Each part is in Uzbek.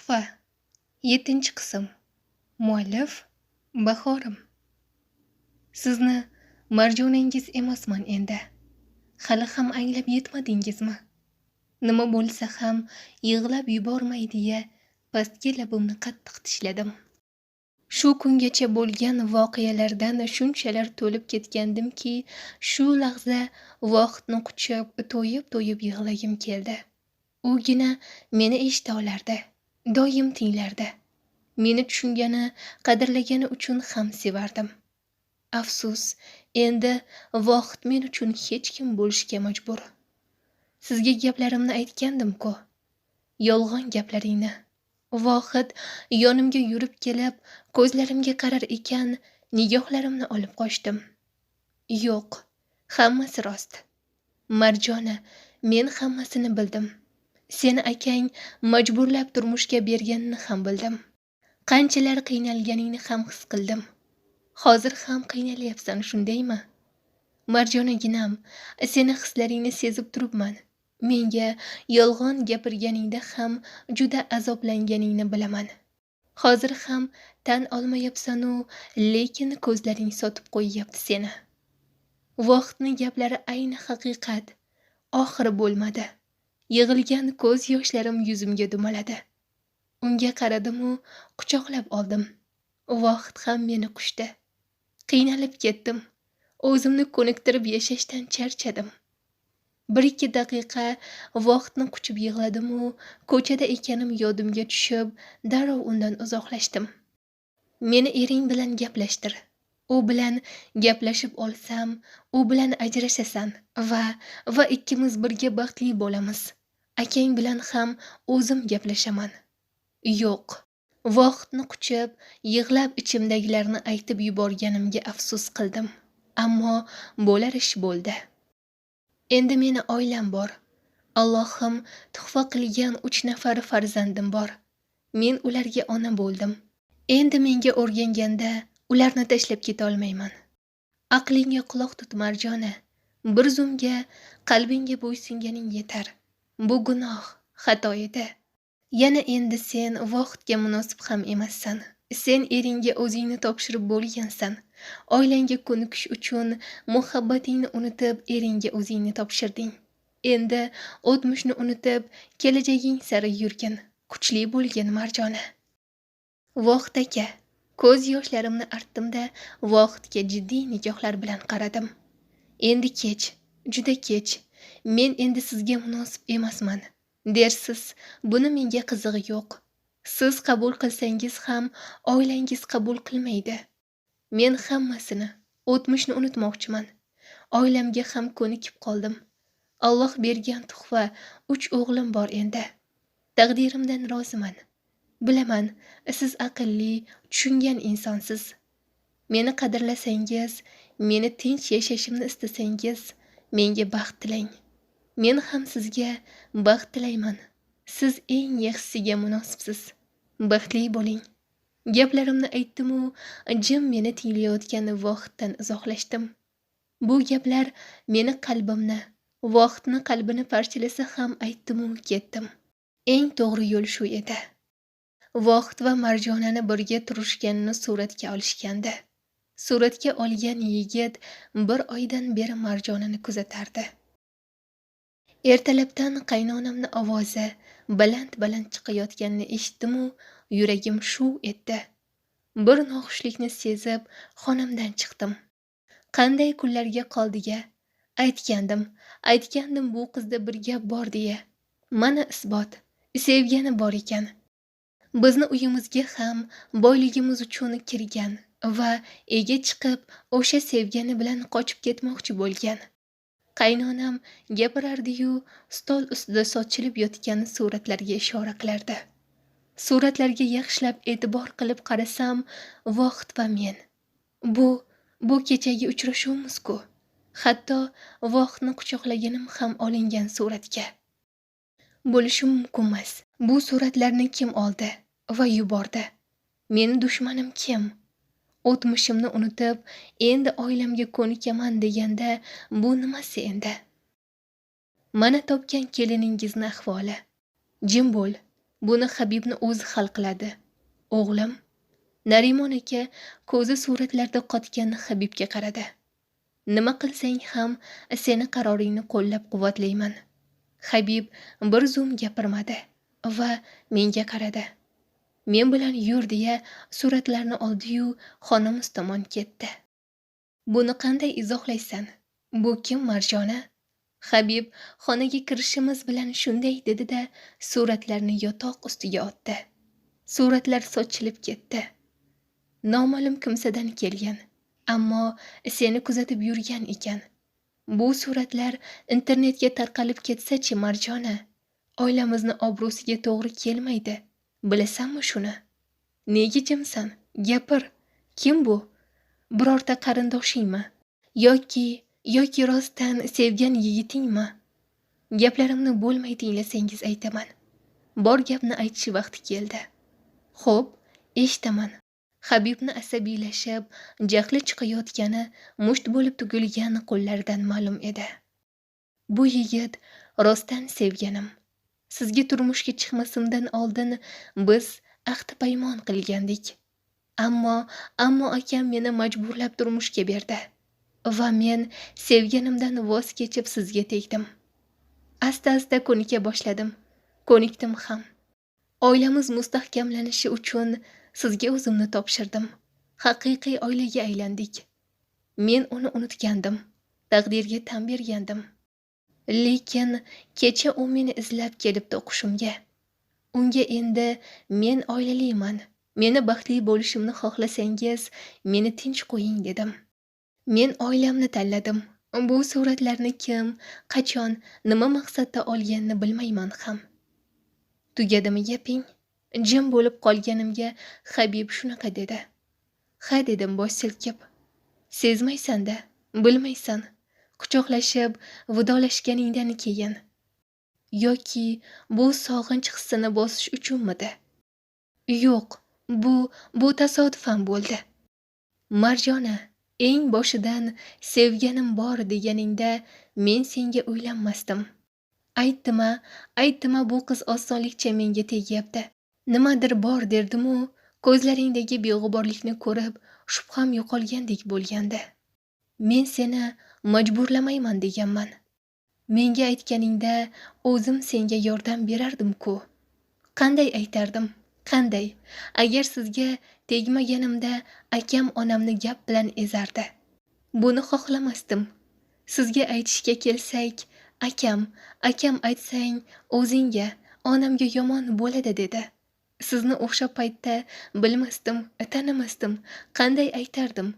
Tuhfa. 7-qism. Muallif Bahorim. Sizni Marjonangiz emasman endi. Hali ham anglab yetmadingizmi? Nima bo'lsa ham yig'lab yubormay deya pastki labimni qattiq tishladim. Shu kungacha bo'lgan voqealardan shunchalar to'lib ketgandimki, shu lahza vaqtni quchib, to'yib-to'yib yig'lagim keldi. Ugina meni eshita olardi, doim tinglardi. Meni tushungani, qadrlagani uchun ham sevardim. Afsus, endi vaqt men uchun hech kim bo'lishga majbur. Sizga gaplarimni aytgandim-ku. Yolg'on gaplaringni. Vohid yonimga yurib kelib, ko'zlarimga qarar ekan, nigohlarimni olib qochdim. Yo'q, hammasi rost. Marjona, men hammasini bildim. Seni akang majburlab turmushga berganini ham bildim. Qanchalar qiynalganingni ham his qildim. Hozir ham qiynalyapsan, shundaymi? Marjonaginam, seni hislaringni sezib turibman. Menga yolg'on gapirganingda ham juda azoblanganingni bilaman. Hozir ham tan olmayapsan-u, lekin ko'zlaring sotib qo'yyapti seni. Vaqtni gaplari ayni haqiqat. Oxiri bo'lmadi. Yig'ilgan ko'z yoshlarim yuzimga dumaladi. Unga qaradimu quchoqlab oldim. Vaqt ham meni quchdi. Qiynalib ketdim. O'zimni ko'niktirib yashashdan charchadim. 1-2 daqiqa vaqtni quchib yig'ladimu, ko'chada ekanim yodimga tushib, darrov undan uzoqlashdim. Meni ering bilan gaplashtir. U bilan gaplashib olsam, u bilan ajrashasan va ikkimiz birga baxtli bo'lamiz. Akang bilan ham o'zim gaplashaman. Yo'q. Vaqtni quchib, yig'lab ichimdagilarni aytib yuborganimga afsus qildim. Ammo bo'lar ish bo'ldi. Endi meni oilam bor. Allohim tuhfa qilgan 3 nafar farzandim bor. Men ularga ona bo'ldim. Endi menga o'rganganda ularni tashlab keta olmayman. Aqlingga quloq tut Marjona. Bir zumga qalbingga bo'ysunganing yetar. Bu gunoh, xato edi. Yana endi sen vaqtga munosib ham emassan. Sen eringga o'zingni topshirib bo'lgansan. Oilangga ko'nikish uchun muhabbatingni unutib eringga o'zingni topshirding. Endi o'tmishni unutib kelajaging sari yurgin, kuchli bo'lgin Marjona. Vaqt aka, ko'z yoshlarimni artdimda vaqtga jiddiy nigohlar bilan qaradim. Endi kech, juda kech. Men endi sizga munosib emasman. Dersiz, buni menga qizig'i yo'q. Siz qabul qilsangiz ham oilangiz qabul qilmaydi. Men hammasini, o'tmishni unutmoqchiman. Oilamga ham ko'nikib qoldim. Alloh bergan tuhfa 3 o'g'lim bor endi. Taqdirimdan roziman. Bilaman, siz aqlli, tushungan insonsiz. Meni qadrlasangiz, meni tinch yashashimni istasangiz, menga baxt tilang. Men ham sizga baxt tilayman. Siz eng yaxshisiga munosibsiz. Baxtli bo'ling. Gaplarimni aytdim-u, jim meni tinglayotgan vaqtdan uzoqlashdim. Bu gaplar meni qalbimni, vaqtni qalbini parchalasa ham aytdim-u ketdim. Eng to'g'ri yo'l shu edi. Vaqt va Marjonani birga turishganini suratga olishgandi. Suratga olgan yigit 1 oydan beri Marjonani kuzatardi. Ertalabdan qaynonamni ovozi baland-baland chiqayotganini eshitdim-u, yuragim shuv etdi. Bir noxushlikni sezib, xonamdan chiqdim. Qanday kunlarga qoldiga? Aytgandim bu qizda bir gap bor deya. Mana isbot, sevgani bor ekan. Bizni uyimizga ham boyligimiz uchun kirgan va ega chiqib, o'sha sevgani bilan qochib ketmoqchi bo'lgan. Qaynonam gapirardi-yu, stol ustida sochilib yotgan suratlarga ishora qilardi. Suratlarga yaxshilab e'tibor qilib qarasam, vaqt va men. Bu kechagi uchrashuvimiz-ku. Hatto vaqtni quchoqlaganim ham olingan suratga. Bo'lishi mumkin emas. Bu suratlarni kim oldi va yubordi? Meni dushmanim kim? O'tmishimni unutib, endi oilamga ko'nikaman deganda bu nimasi endi? Mana topgan keliningizni ahvoli. Jim bo'l. Buni Habibni o'zi hal qiladi. O'g'lim. Narimon aka ko'zi suratlarda qotgan Habibga qaradi. Nima qilsang ham seni qaroringni qo'llab-quvvatlayman. Habib bir zum gapirmadi va menga qaradi. Men bilan yur deya suratlarni oldi-yu xonamiz tomon ketdi. Buni qanday izohlaysan? Bu kim, Marjona? Habib xonaga kirishimiz bilan shunday dedi-da, suratlarni yotoq ustiga otdi. Suratlar sochilib ketdi. Noma'lum kimsadan kelgan, ammo seni kuzatib yurgan ekan. Bu suratlar internetga tarqalib ketsa-chi, Marjona, oilamizni obro'siga to'g'ri kelmaydi. Bilasanmi shuni? Nega jimsan? Gapir. Kim bu? Birorta qarindoshingmi? Yoki rostdan sevgan yigitingmi? Gaplarimni bo'lmay tinglasangiz aytaman. Bor gapni aytish vaqti keldi. Xo'p, eshitaman. Habibni asabiylashib, jahli chiqayotgani musht bo'lib tugilgan qo'llaridan ma'lum edi. Bu yigit rostdan sevganim. Sizga turmushga chiqmasimdan oldin biz ahd paymon qilgandik. Ammo akam meni majburlab turmushga berdi va men sevganimdan voz kechib sizga tegdim. Asta-asta ko'nika boshladim. Ko'nikdim ham. Oilamiz mustahkamlanishi uchun sizga o'zimni topshirdim. Haqiqiy oilaga aylandik. Men uni unutgandim. Taqdirga tan bergandim. Lekin kecha u meni izlab kelibdi o'qishimga. Unga endi men oilaliman. Meni baxtli bo'lishimni xohlasangiz, meni tinch qo'ying dedim. Men oilamni tanladim. Bu suratlarni kim, qachon, nima maqsadda olganini bilmayman ham. Tugadimi gaping? Jim bo'lib qolganimga Habib shunaqa dedi. Ha dedim bosh silkib. Sezmaysan-da, bilmaysan. Quchoqlashib, vidolashganingdan keyin. Yoki bu sog'inch hissini bosish uchunmidi? Yo'q, bu tasodifan bo'ldi. Marjona, eng boshidan sevganim bor deganingda men senga uylanmasdim. Aytdima bu qiz osonlikcha menga tegyapti. Nimadir bor derdim-u, ko'zlaringdagi beg'uborlikni ko'rib, shubham yo'qolgandek bo'lgandi. Men seni majburlamayman deganman. Menga aytganingda o'zim senga yordam berardim-ku. Qanday aytardim? Qanday? Agar sizga tegmaganimda akam onamni gap bilan ezardi. Buni xohlamasdim. Sizga aytishga kelsak, akam aytsang o'zingga, onamga yomon bo'ladi dedi. Sizni o'sha paytda bilmasdim, tanimasdim. Qanday aytardim?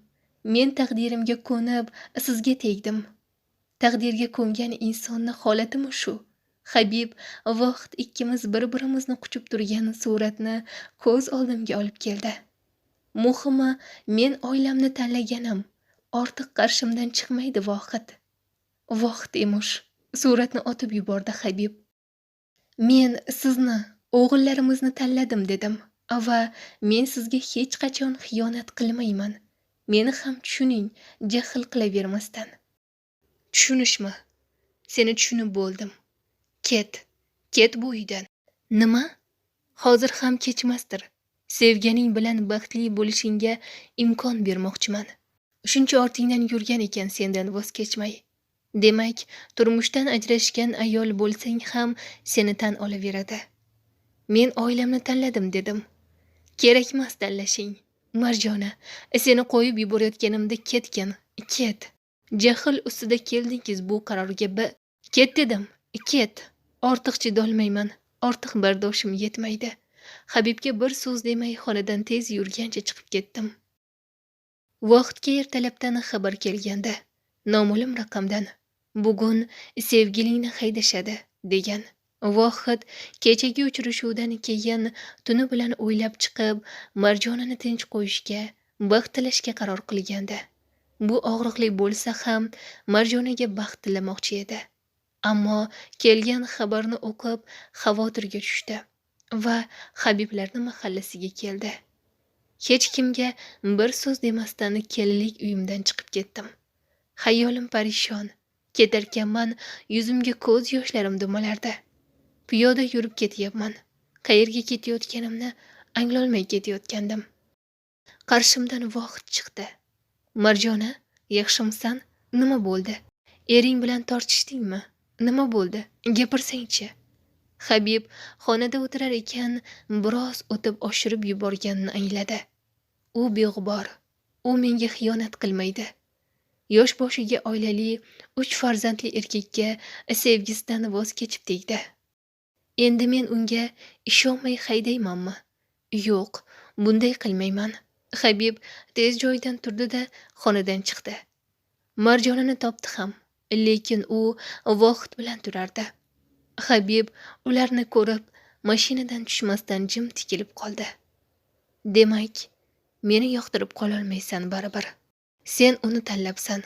Men taqdirimga ko'nib sizga tegdim. Taqdirga ko'ngan insonni holatimi shu? Habib vaqt ikkimiz bir-birimizni quchib turgan suratni ko'z oldimga olib keldi. Muhimi, men oilamni tanlaganim. Ortiq qarshimdan chiqmaydi Vohid. Vohid emish. Suratni otib yubordi Habib. Men sizni, o'g'illarimizni tanladim dedim va men sizga hech qachon xiyonat qilmayman. Meni ham tushuning, jahl qilavermasdan. Tushunishmi? Seni tushunib bo'ldim. Ket, ket bu uydan. Nima? Hozir ham kechmasdir. Sevganing bilan baxtli bo'lishingga imkon bermoqchiman. Shuncha ortingdan yurgan ekan sendan voz kechmay. Demak, turmushdan ajrashgan ayol bo'lsang ham seni tan olaveradi. Men oilamni tanladim dedim. Kerakmas tanlashing. Marjona, seni qo'yib yuborayotganimda ketgin, ket. Jahl ustida keldingiz bu qarorga. Ket dedim, ket. Ortiq chidolmayman, ortiq bardoshim yetmaydi. Habibga bir so'z demay xonadan tez yurgancha chiqib ketdim. Vaqtga ertalabdan xabar kelganda, noma'lum raqamdan bugun sevgilingni haydashadi degan. Vohid kechagi uchrashuvdan keyin tuni bilan o'ylab chiqib, Marjonani tinch qo'yishga, baxt tilashga qaror qilgandi. Bu og'riqli bo'lsa ham Marjonaga baxt tilamoqchi edi. Ammo kelgan xabarni o'qib xavotirga tushdi va Habiblarning mahallasiga keldi. Hech kimga bir so'z demasdan kelinlik uyimdan chiqib ketdim. Xayolim parishon. Ketarkanman yuzimga ko'z yoshlarim dumalardi. Piyoda yurib ketyapman. Qayerga ketayotganimni anglolmay ketayotgandim. Qarshimdan Vohid chiqdi. Marjona, yaxshimisan? Nima bo'ldi? Ering bilan tortishdingmi? Nima bo'ldi? Gapirsangchi. Habib xonada o'tirar ekan, biroz o'tib oshirib yuborganini angladi. U beg'ubor. U menga xiyonat qilmaydi. Yosh boshiga oilali, 3 farzandli erkakka sevgisidan voz kechib tegdi. Endi men unga ishonmay haydaymanmi? Yo'q, bunday qilmayman. Habib tez joyidan turdi-da, xonadan chiqdi. Marjonani topdi ham, lekin u Vohid bilan turardi. Habib ularni ko'rib, mashinadan tushmasdan jim tikilib qoldi. Demak, meni yoqtirib qololmaysan baribir. Sen uni tanlabsan.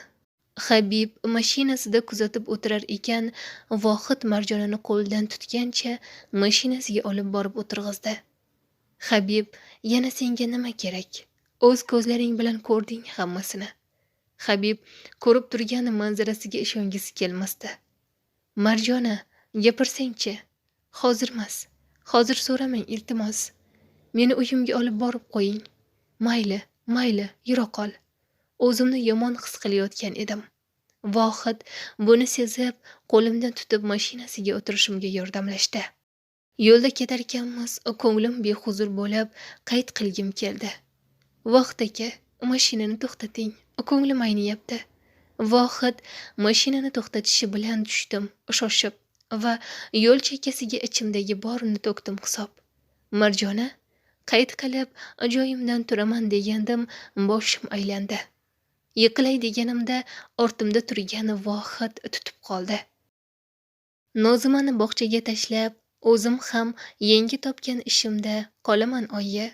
Habib mashinasida kuzatib o'tirar ekan, Vohid Marjonani qo'lidan tutgancha mashinasiga olib borib o'tirg'izdi. Habib, yana senga nima kerak? O'z ko'zlaring bilan ko'rding hammasini. Habib ko'rib turgan manzarasiga ishongisi kelmasdi. Marjona, gapirsangchi. Hozirmas. Hozir so'ramang, iltimos. Meni uyimga olib borib qo'ying. Mayli, mayli, yura qol. O'zimni yomon his qilayotgan edim. Vohid buni sezib, qo'limdan tutib mashinasiga o'tirishimga yordamlashdi. Yo'lda ketarkanmiz, ko'nglim behuzur bo'lib, qayd qilgim keldi. Vohid aka, mashinani to'xtating, ko'nglim ayniyapti. Vohid mashinani to'xtatishi bilan tushdim, shoshib va yo'l chekkasiga ichimdagi borini to'kdim hisob. Marjona, qayd qilib joyimdan turaman degandim, boshim aylandi. Yiqilay deganimda ortimda turgan Vohid tutib qoldi. Nozimani bog'chaga tashlab, o'zim ham yangi topgan ishimda qolaman oyi.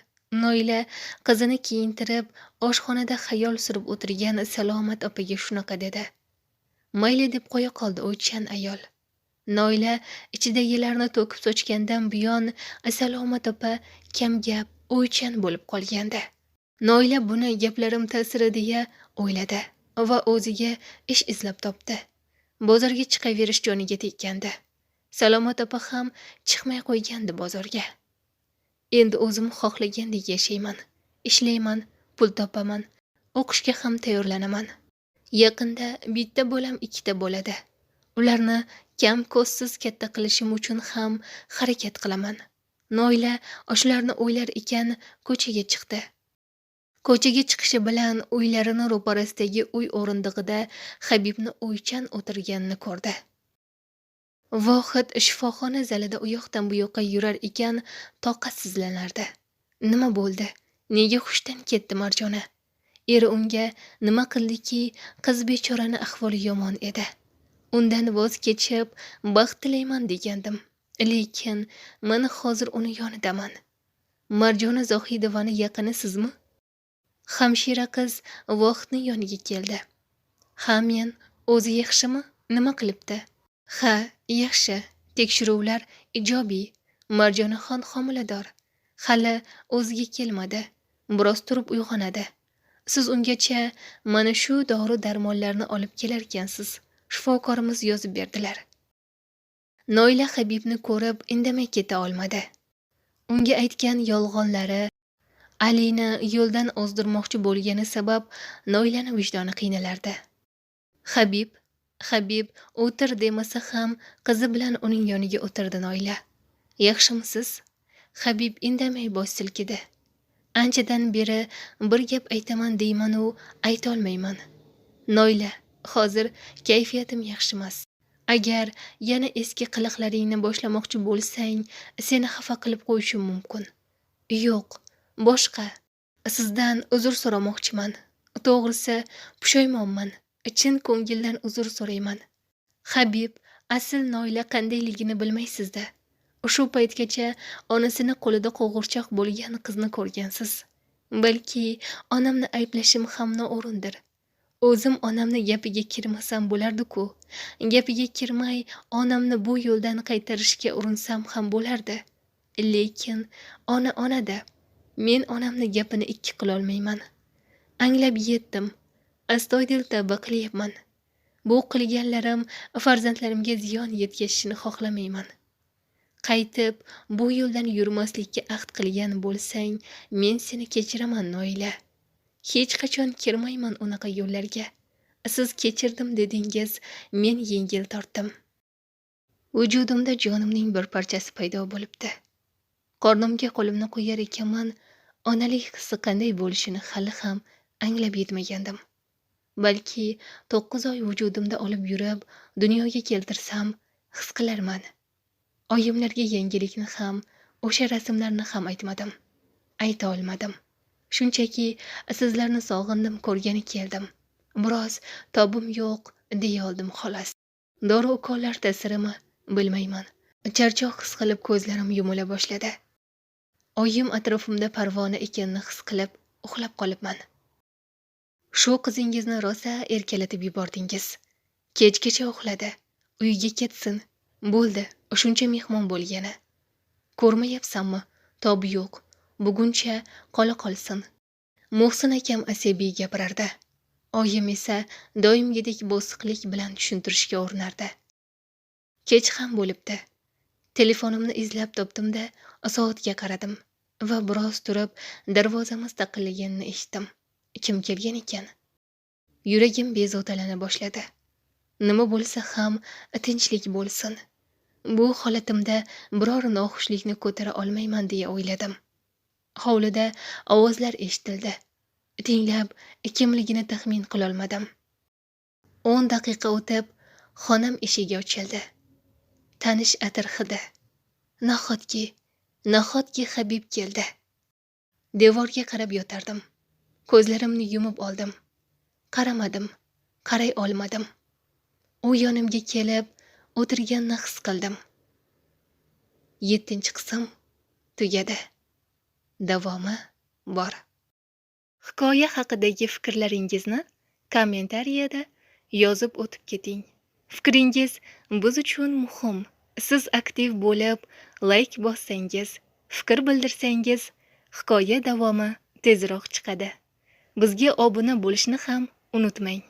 Noila qizini kiyintirib, oshxonada xayol surib o'tirgan Salomat opaga shunaqa dedi. Mayli deb qo'ya qoldi o'ychan ayol. Noila ichidagilarni to'kib sochgandan buyon Salomat opa kamgap, o'ychan bo'lib qolgandi. Noila buni gaplarim ta'siri deya o'yladi va o'ziga ish izlab topdi. Bozorga chiqaverish joniga tekkandi. Salomat opa ham chiqmay qo'ygandi bozorga. Endi o'zim xohlagandek yashayman, ishlayman, pul topaman, o'qishga ham tayyorlanaman. Yaqinda bitta bolam ikkita bo'ladi. Ularni kam ko'zsiz katta qilishim uchun ham harakat qilaman. Noila shularni o'ylar ekan ko'chaga chiqdi. Ko'chaga chiqishi bilan uylarini ro'parasidagi uy o'rindig'ida Habibni o'ychan o'tirganini ko'rdi. Vohid shifoxona zalida u yoqdan bu yoqqa yurar ekan, toqatsizlanardi. Nima bo'ldi? Nega hushdan ketdi Marjona? Eri unga nima qildiki, qiz bechorani ahvoli yomon edi. Undan voz kechib, baxt tilayman degandim. Lekin mana hozir uni yonidaman. Marjona Zohidovani yaqinisizmi? Hamshira qiz Vohidni yoniga keldi. Ha, men, o'zi yaxshimi? Nima qilibdi? Ha, yaxshi. Tekshiruvlar ijobiy. Marjonaxon homilador. Hali o'ziga kelmadi. Biroz turib uyg'onadi. Siz ungacha mana shu dori-darmonlarni olib kelarkansiz. Shifokorimiz yozib berdilar. Noila Habibni ko'rib indamay keta olmadi. Unga aytgan yolg'onlari, Alini yo'ldan ozdirmoqchi bo'lgani sabab Noilani vijdoni qiynalardi. Habib, Habib o'tir demasa ham qizi bilan uning yoniga o'tirdi Noila. Yaxshimisiz? Habib indamay bosh silkidi. Anchadan beri bir gap aytaman deyman-u aytolmayman. Noila, hozir kayfiyatim yaxshi emas. Agar yana eski qiliqlaringni boshlamoqchi bo'lsang, seni xafa qilib qo'yishim mumkin. Yo'q, boshqa. Sizdan uzr so'ramoqchiman. To'g'risi, pushaymonman. Chin ko'ngildan uzr so'rayman. Habib, asl Noila qandayligini bilmaysiz-da. Shu paytgacha onasini qo'lida qo'g'irchoq bo'lgan qizni ko'rgansiz. Balki onamni ayblashim ham noo'rindir. O'zim onamni gapiga kirmasam bo'lardi-ku. Gapiga kirmay onamni bu yo'ldan qaytarishga urinsam ham bo'lardi. Lekin ona ona-da. Men onamni gapini ikki qilolmayman. Anglab yetdim. Astoydil tavba qilyapman. Bu qilganlarim farzandlarimga ziyon yetkazishini xohlamayman. Qaytib bu yo'ldan yurmaslikka ahd qilgan bo'lsang, men seni kechiraman, Noila. Hech qachon kirmayman unaqa yo'llarga. Siz kechirdim dedingiz, men yengil tortdim. Vujudimda jonimning bir parchasi paydo bo'libdi. Qornimga qo'limni qo'yar ekanman, onalik hissi qanday bo'lishini hali ham anglab yetmagandim. Balki 9 oy vujudimda olib yurib, dunyoga keltirsam his qilarman. Oyimlarga yangilikni ham, o'sha rasmlarni ham aytmadim. Ayta olmadim. Shunchaki sizlarni sog'indim, ko'rgani keldim. Biroz tobim yo'q deya oldim xolos. Dori ukollar ta'sirimi bilmayman. Charchoq his qilib ko'zlarim yumila boshladi. Oyim atrofimda parvona ekanini his qilib uxlab qolibman. Shu qizingizni rosa erkalatib yubordingiz. Kechgacha uxladi. Uyga ketsin. Bo'ldi, shuncha mehmon bo'lgani. Ko'rmayapsanmi? Tob yo'q. Buguncha qola qolsin. Muhsin akam asabiy gapirardi. Oyim esa doimgidek bosiqlik bilan tushuntirishga urinardi. Kech ham bo'libdi. Telefonimni izlab topdim-da, soatga qaradim va biroz turib darvozamiz taqillaganini eshitdim. Kim kelgan ekan? Yuragim bezovtalana boshladi. Nima bo'lsa ham tinchlik bo'lsin. Bu holatimda biror noxushlikni ko'tara olmayman deya o'yladim. Hovlida ovozlar eshitildi. Tinglab kimligini taxmin qilolmadim. 10 daqiqa o'tib xonam eshigi ochildi. Tanish atir hidi. Nahotki Habib keldi. Devorga qarab yotardim. Ko'zlarimni yumib oldim. Qaramadim, qaray olmadim. U yonimga kelib o'tirganini his qildim. 7-qism tugadi. Davomi bor. Hikoya haqidagi fikrlaringizni kommentariyada yozib o'tib keting. Fikringiz biz uchun muhim. Siz aktiv bo'lib, like bossangiz, fikr bildirsangiz, hikoya davomi tezroq chiqadi. Bizga obuna bo'lishni ham unutmang.